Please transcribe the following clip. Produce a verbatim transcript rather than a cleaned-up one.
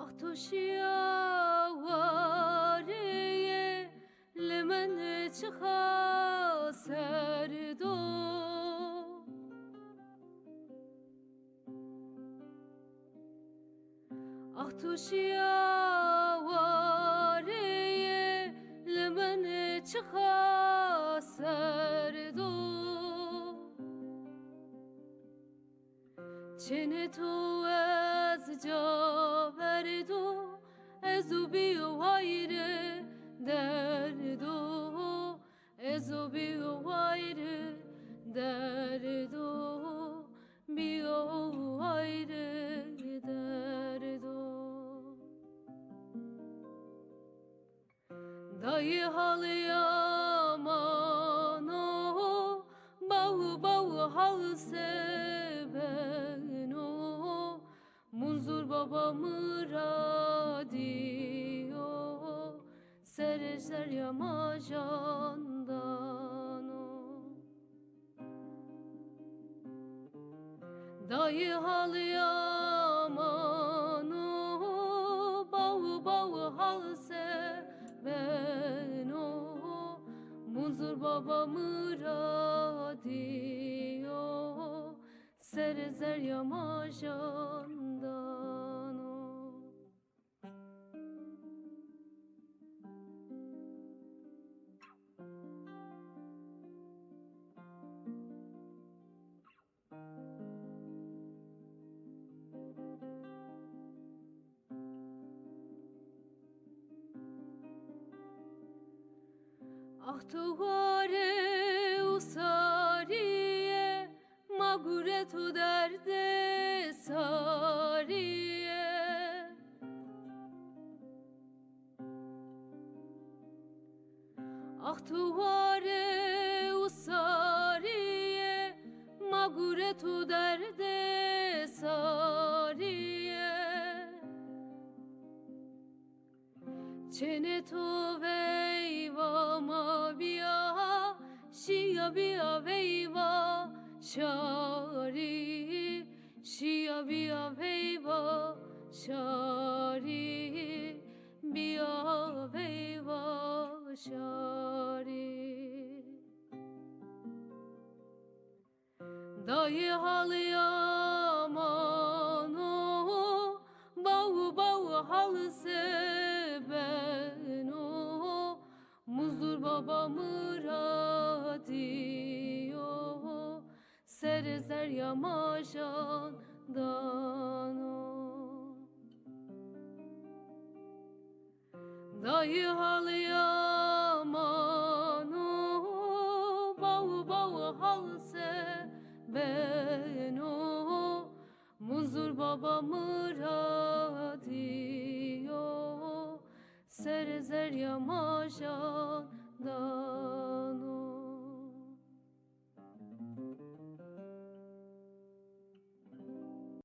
Ax to şîya warê, limên çixa serd o. Ax to şîya warê, limên çixa serd o. Çênê to ez ca verdo, ez o bîyo wayirê derdo, ez o bîyo wayirê derdo, bîyo wayirê derdo. Dayê halî aman o, baw baw hal se beno. Munzur baba mi ra dîyo, serê zerrîya ma jan dano. Dayê halî aman o, baw baw hal se beno. Munzur baba mi ra dîyo, serê zerrîya ma jan dano. Ax to warê û sarîye, ma gureto derdê sarîye. Ax to warê û sarîye, ma gureto derdê sarîye. Çênê to veyva ma bîya, şîya bîya veyva şarî, şîya bîya veyva şarî, bîya veyva şarî. Dayê halî aman o, baw baw hal se beno. Munzur baba mi ra dîyo, serê zerrîya ma jan dano. Dayê halî aman o, baw baw hal se beno. Munzur baba mi ra dîyo, serê zerrîya ma jan dano.